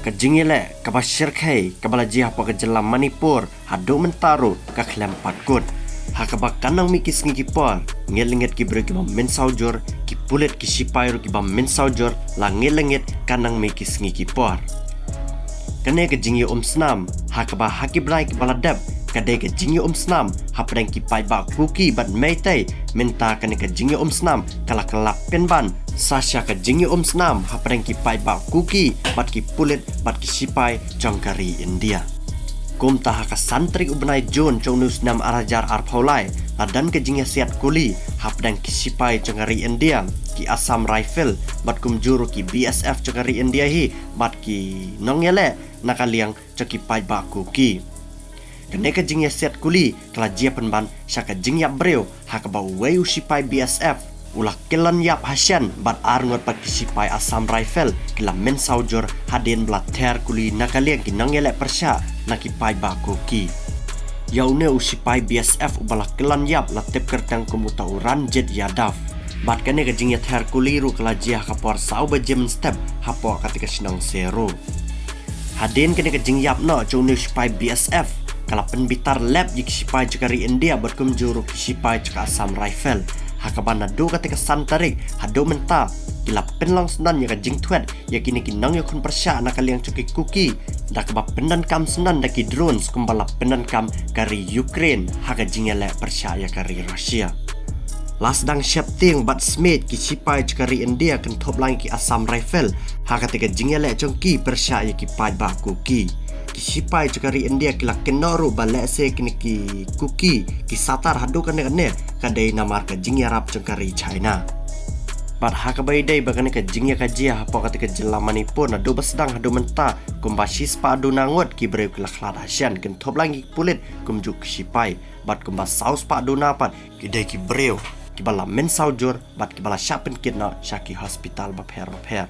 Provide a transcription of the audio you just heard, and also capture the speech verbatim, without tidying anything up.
Ka jingïaleh kaba shyrkhei kaba la jia hapoh ka jylla Manipur haduh mynta ruh ka khlem pat kut. Ha kaba ka nang mih ki sngi ki por, ngit lynget ki briew kiba mynsaw jur, ki pulit ki sipai ruh kiba mynsaw jur, la ngit lynget ka nang mih ki sngi ki por. Kane ka jingïaumsnam, ha kaba ha ki bnai kiba la dep, ka dei ka jingïaumsnam hapdeng ki paidbah Kuki bad Meitei, mynta kane ka jingïaumsnam ka la kylla pynban sa sha ka jingïaumsnam hapdeng ki paidbah Kuki bad ki pulit bad ki sipai jong ka ri India. Kumta ha ka san tarik u bnai Jun jong une u snem ar hajar arphew lai, la don ka jingïasiat kuli hapdeng ki sipai jong ka ri India, ki Assam Rifle bad kumjuh ruh ki B S F jong ka ri India hi, bad ki nongïaleh na ka liang jong ki paidbah Kuki. Kane ka jingïasiat kuli ka la jia pynban sha ka jingïap briew, ha kaba uwei u sipai B S F u la kyllon ïap ha shen bad ar ngut pat ki sipai Assam Rifle ki la mynsaw jur hadien ba la ther kuli na ka liang ki nongïaleh pyrshah na ki paidbah Kuki. Ïa une u sipai B S F uba la kyllon ïap la tip kyrteng kum uta u Ranjit Yadav. Bad kane ka jingïather kuli ruh ka la jia ha ka por saw baje mynstep hapoh kata ka shnong Sero. Hadien kane ka jingïap noh jong une u sipai B S F, ka la pynbitar lep ïa ki sipai jong ka ri India bad kumjuh ruh ki sipai jong ka Assam Rifle. Ha kaba naduh kata ka san tarik haduh mynta, ki la pynlong syndon ïa ka jingthwet ïa kine ki nongïakhun pyrshah na ka liang jong ki Kuki, da kaba pyndonkam syndon da ki drones kumba la pyndonkam ka ri Ukraine ha ka jingïaleh pyrshah ïa ka ri Russia. La sdang sheptieng bad smiej ki sipai jong ka ri India kynthup lang ïa ki Assam Rifle ha kata ka jingïaleh jong ki pyrshah ïa ki paidbah Kuki. Ki sipai jong ka ri India ki la kynnoh ruh ba lehse kine ki Kuki ki satar haduh kane kane ka dei namar ka jingïarap jong ka ri China. Bad ha kaba ïadei bad kane ka jingïakajia hapoh kata ka jylla Manipur, naduh ba sdang haduh mynta kumba shispah duna ngut ki briew ki la khlad ha shen, kynthup lang ïa ki pulit kumjuh ki sipai, bad kumba saw spah duna pat ki dei ki briew kiba la mynsaw jur bad kiba la shah pynkit noh sha ki hospital bapher bapher.